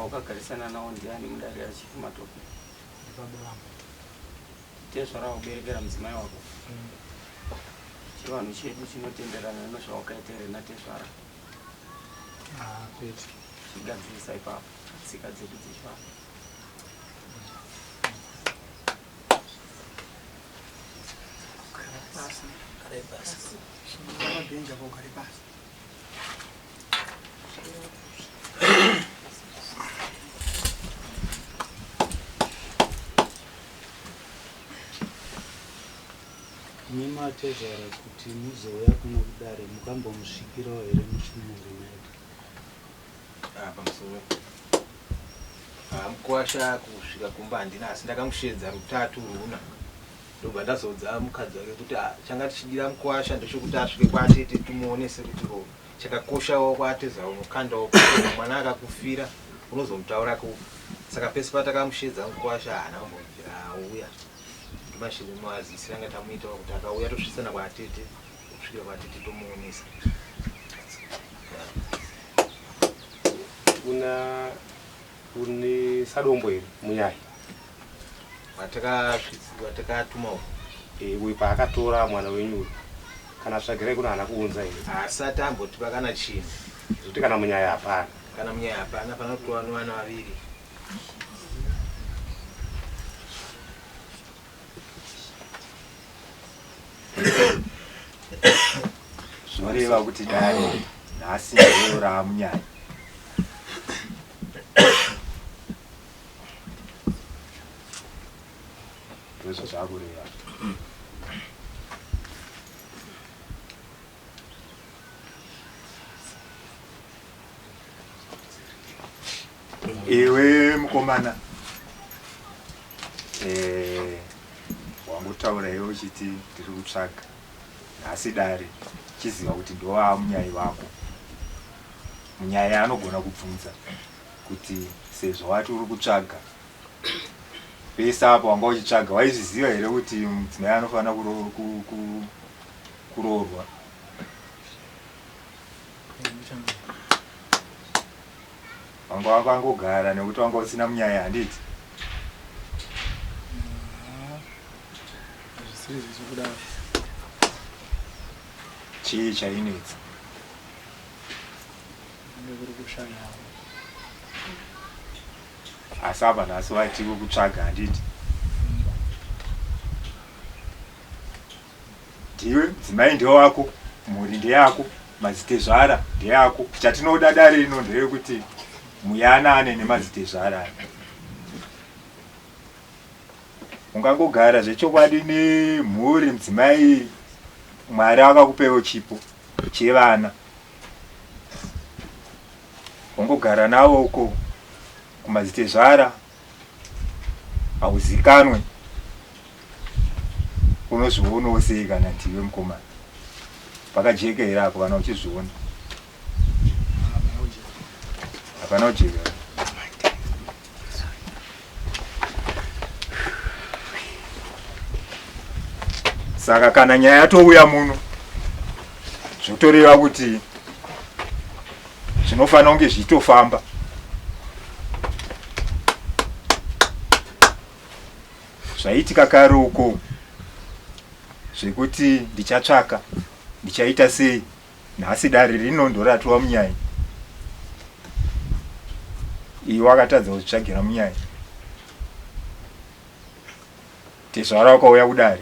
Wawakagarisana nawo ndiani mudare raChief Matope? Ndibaba vangu. Tezvara wakuberekera mudzimai wako? Chivanhu chedu chinotenderana nezvawakaita here natezvara? Ah, kwete. Chigadzirisa ipapo tsika dzedu dzechivanhu. Pasi. Garai pasi. Sungura mabhenji apo ugare pasi. Imi matezvara kuti muzouya kuno kudare mukambomusvikirawo here muchimuri maita? Ah, pamusoro. Ah, mukwasha kusvika kumba handina asi ndakamusheedza rutatu runa ndobva ndazoudza mukadzi wake kuti ah, changa tichidira mukwasha ndechekuti asvike kwatete tumuonese kuti ko chakakoshawo kwateza unokandawo mwana akakufira unozomutaura ku saka pese patakamusheedza mukwasha haana kumbobvira auya ndomazisira anga tamuitawo kuti akauya tosvitsana kwatete kusvikira kwatete tomuonesa Una une sadombo here munyai? Watakatuma uko. Eh, uyu paakatora mwana wenyu uyu kana tsvagirai kuno haana kuunza here? Haasati ambotipa kana chinhu. Zvekuti kana munyaya hapana. Kana munyaya hapana, panotowa nevana vaviri. Zvinoreva kuti dare nhasi ndiro raamunyaya. Ndozvo zvakureva. Iwe mukomana eh, wangotaura iwe uchiti ndiri kutsvaga nhasi dare chiziva kuti ndowaa munyai wako munyai anogona kubvunza kuti sezvo wati uri kutsvaga pese apo wanga uchitsvaga waizviziva here kuti mudzimai anofanira kuroorwa Wanga wakangogara nekuti wanga usina munyaya handiti? Hazvisiri zvekudaro. Chii chainetsa? Kuri kushayawo. Asi apa nhasi wati kutsvaga handiti? Ndiwe mudzimai ndewako, mhuri ndeyako, madzitezvara ndeyako. Chatinoda dare rino ndeyekuti muyanane nemadzitezvara aya. Ungangogara zvechokwadi nemhuri mudzimai Mwari akakupewo chipo chevana. Wongogara navo uko kumadzitezvara hauzikanwe unozvionawo sei kana ndiwe mukomana pakajeka here apo kana uchizviona hapana kujeka saka kana nyaya yatouya muno zvotoreva kuti zvinofanira kunge zvichitofamba zvaiitika kare uko zvekuti ndichatsvaka ndichaita sei nhasi dare rino ndoratiwa munyai iwe wakatadza kuzvitsvagira munyai Tezvara wakauya kudare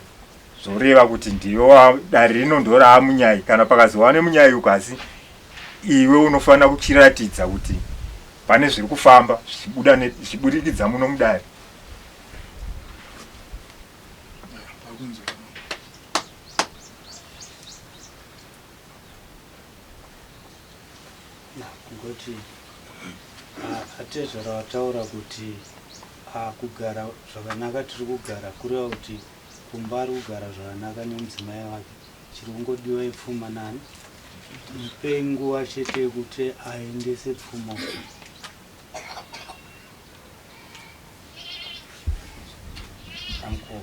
zvoreva kuti ndiwe dare rino ndoraamunyai kana pakazova nemunyai uko asi iwe unofanira kuchiratidza kuti pane zviri kufamba zvichibuda zvichiburikidza muno mudare. Kungoti atezvara wataura kuti kugara zvakanaka tiri kugara kureva kuti kumba ari kugara zvakanaka nemudzimai wake chiri kungodiwa ipfuma nani mupei nguva chete yekuti aendese pfuma Uncle,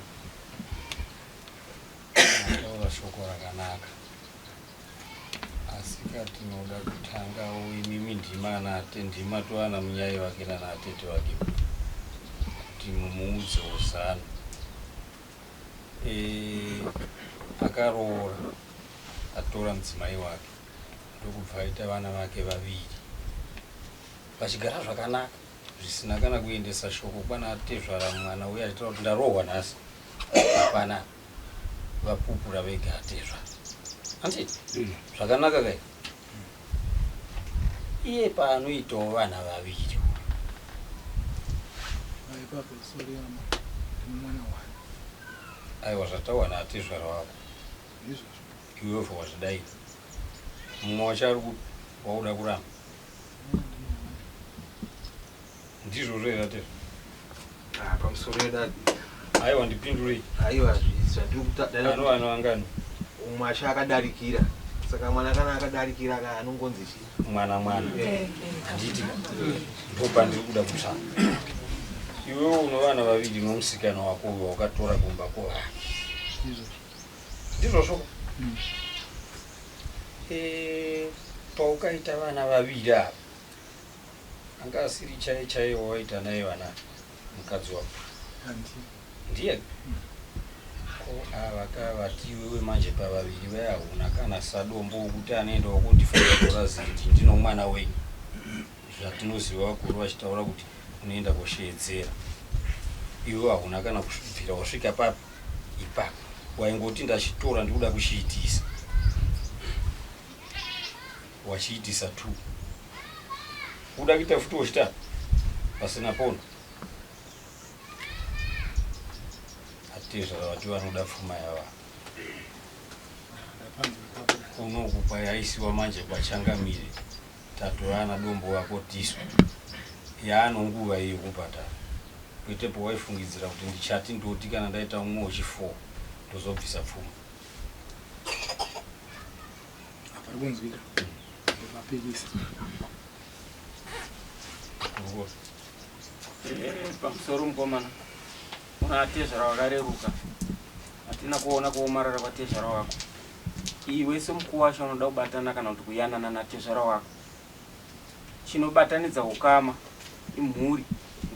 mataura shoko rakanaka. Asika tinoda kutangawo imimi ndima anate ndima toana munyai wake nana atete wake kuti mumuudzewo zano. E, akaroora atora mudzimai wake ndokubva aita vana vake vaviri vachigara zvakanaka zvisina kana kuendesa shoko kwana tezvara mwana uye achitaura kuti ndarohwa nhasi hapana vapupura vega atezvara handiti zvakanaka kai iye paanoitawo vana vaviri Ipapo sorry ama ndine mwana wani. Aiwa zvatawana atezvara wako. Ndizvozvo. Iwe wobva wazvidaira. Mumwe wacho ari kupi wauda kuramba? Ndizvozvo here atezvara? Ah, pamusoro yedadi. Aiwa ndipindurei. Aiwa zvandiri kuta. Ano vana vangani? Umwe acho akadarikira. Saka mwana kana akadarikira ka anongonzi chii? Mwana mwana. Handiti ka? Ndopandiri kuda kutsvaka. Iwewe une vana vaviri nomusikana wako uyo wakatora kumba kwevana. Ndizvozvo. Ndizvozvo. Eh, paukaita vana vaviri ava anga asiri chaiye chaiye wawaita naye vana mukadzi wako Handi. Ndiye ko ava ka vati iwewe manje pavaviri vaya hauna kana sadombo wokuti anoendawo kotifotora zindi ndino mwana wenyu zvatinoziva vakuru vachitaura kuti unoenda kosheedzera iwe hauna kana kubvira wasvika papi ipapo waingoti ndachitora ndikuda kuchiitisa wachiitisa two kuda kuita futi wechitatu pasina pono atezvara vati vanoda pfuma yava kunoku kwayaisiwa manje kwachangamire tatorana dombo wako tisu yaanonguva iyo kubhadhara kwete pawaifungidzira kuti ndichati ndoti kana ndaita mumwe wechi4 ndozobvisa pfuma. Apari kunzwika. Mapikisi. Eh, pamusoro mukomana una atezvara wakareruka hatina kuona kuomarara kwatezvara wako iwe semukuwasha unoda kubatana kana kuti kuyanana natezvara wako Chinobatanidza ukama imhuri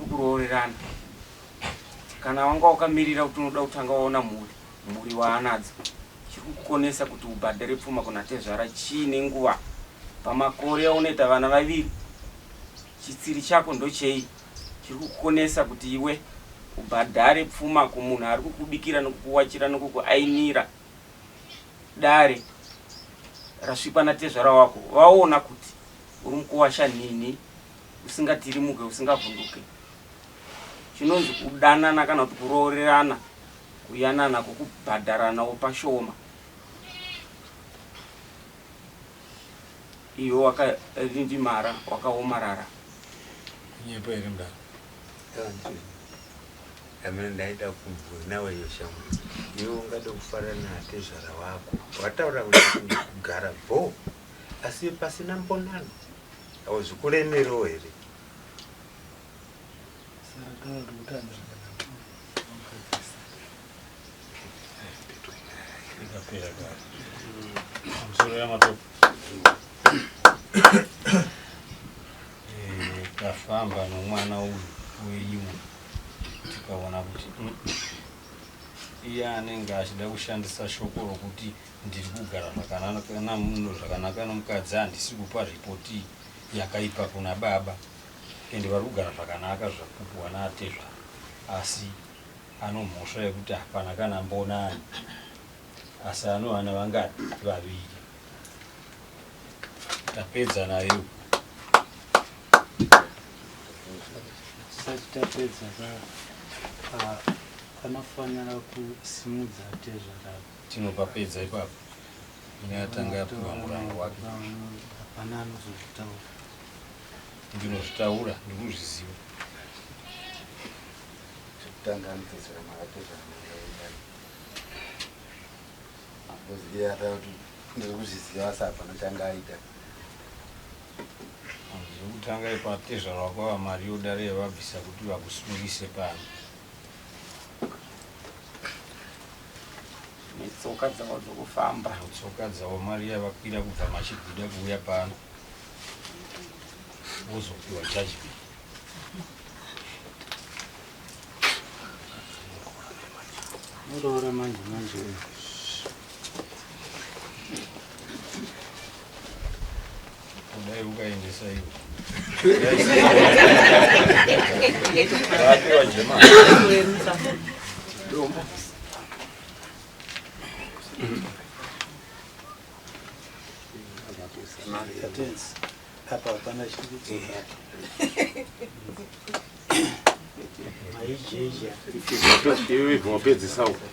nokuroorerana. Kana wanga wakamirira kuti unoda kutanga waona mhuri, mhuri waanadzo. Chiri kukukonesa kuti ubhadhare pfuma kuna tezvara chii nenguva? Pamakore aunoita vana vaviri, chitsiri chako ndochei chiri kukukonesa kuti iwe ubhadhare pfuma kumunhu ari kukubikira nokukuwachira nokukuainira? Dare rasvikwa natezvara wako vaona kuti uri mukuwasha nhinhi usingatirimuke usingavhunduke. Chinonzi kudanana kana kuti kuroorerana kuyanana kwokubhadharanawo pashoma. Iwe wakarindimara wakaomarara. Kunyepa here mdara? Amene ndaida kubvuna weyo shamwari. Iwe ungade kufara naatezvara wako. Wataura kuti kugara bho asi pasina mbonano. Hauzvikuremerewo here? Saka kuti zvakanaka. Ikapera kare. Pamusoro yamatopo. Eh, tafamba nomwana uyu wenyu tikaona kuti iye anenge achida kushandisa shoko rokuti ndiri kugara zvakanaka namuno zvakanaka nomukadzi handisi kupa ripoti yakaipa kuna baba ende vari kugara zvakanaka zvapupuwa naatezvara asi anomhosva yekuti hapana kana mbonani asi anovana vangani vaviri tapedza nayo Tisati tapedza ka ah, panofanira kusimudza tezvara tinopapedza ipapo ine atanga apiwa murango wake hapana anozozvitaura ndinozvitaura ndikuzviziva Chekutanga anopedzera makapedza because iye ataura kuti ndiri kuzviziva asi hapana changa aita. Zvekutanga ipatezvara wakava mari yodare yavabvisa kuti vakusungise pano. Netsoka dzavo dzokufamba. Tsoka dzavo mari yavakwira kubva machigwida kuuya pano. Wozopiwa judgment. Muroora manje manje uyu. Kudai ukaendesa iwe. Vapiwa jema. Dombo. Katenzi. Apa hapana chiri kudzoka apa. Maijeja. Iwe ibva wapedzisa uko.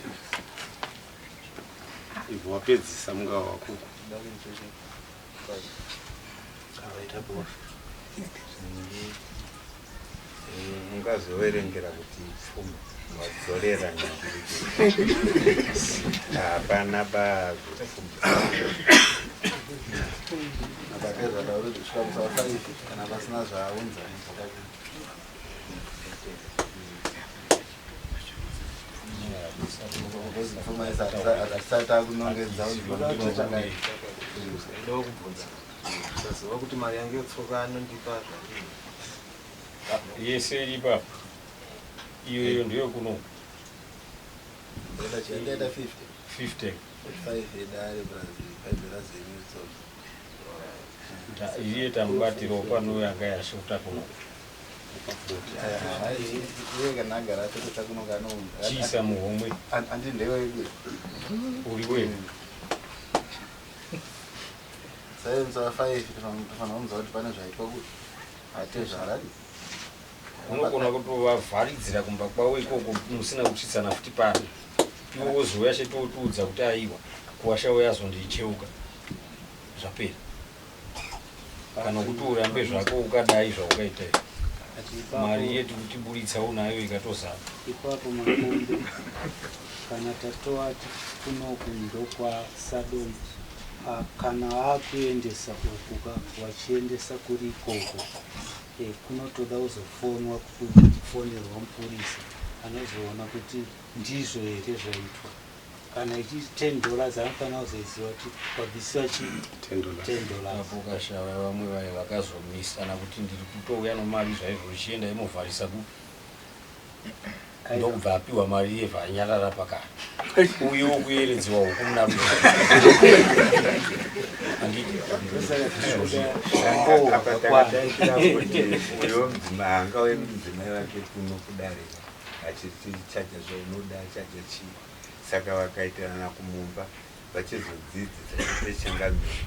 Ibva wapedzisa mungava wako. Avaita bora. Ungazoverengera kuti pfuma wadzorera hapana bazopfuma. Atezvara uri kusvika musi wa 5 kana pasina zvaaunza pfuma hatisati takunongedza Ndoda kubvunza. Ndaziva kuti mari yangu yotsoka anondipa zvandii. Yese iri ipapo. Iyoyo ndiyo kuno. Ndaita 50. 50. 5 yedare plus 5 dollars yenyu Ta- Iye tamubatirawo pano yanga yashota kuno. Iye kana agara atokesa kuno kanounza. Chiisa muhomwe. Andi ndewedu. Uri wewe. Sai musi wa 5 tofanira kunzwa kuti pane zvaitwa kuti atezvara. Unogona kutovavharidzira kumba kwavo ikoko musina kutsitsana futi pano. Iwe wozouya chete wotiudza kuti aiwa kuwasha uya azondicheuka. Zvapera. Kana kuti urambe zvako ukadai zvaukaita izvi. Mari yetu kutiburitsa unayo ikatozara. Ipapo makombe kana tatowati kunoku ndokwaSadoma Ah, kana akuendesa uku ka wachiendesa kuri ikoko e, kunotoda kuzofonwa kufonerwa mupurisa anozoona kuti ndizvo here zvaitwa. Kana ichiti 10 dollars anofanira kuzoiziva kuti kwabvisiwa chi 10 dollars. 10 dollars. Apo ukashaya vamwe vaye vakazomisana kuti ndiri kutouya nomari zvaizvo ichienda imovharisa kupi. Ndokubva apiwa mari yevha anyarara pakati. Uyo wokuyeredziwa huku muna Handiti ndizvozvo. Apa takataisira kuti uyo mudzimai angauye mudzimai wake kuno kudare achiti chaja zvaunoda chaja chii saka vakaitirana kumumba vachizodzidzisa chete changamire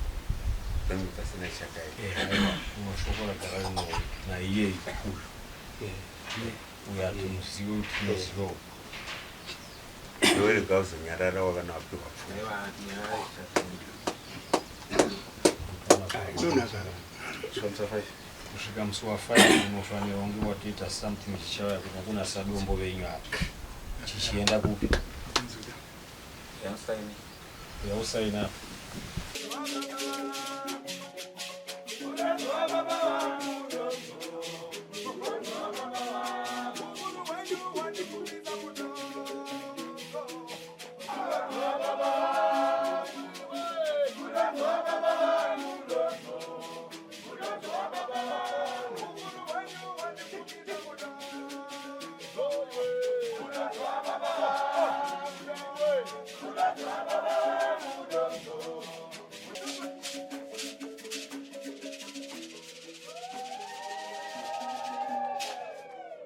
pange pasina chakaita. Aiwa, shoko ragara rinouya naiye uyu. Uyo hatimuzive kuti tinozivawo. Iwe rega uzonyararawo kana wapiwa pfuma. Kusvika musi wa 5 unofanira kunge watoita something chichauya kubva kuna sadombo venyu apa. Chichienda kupi? Yausaina apa.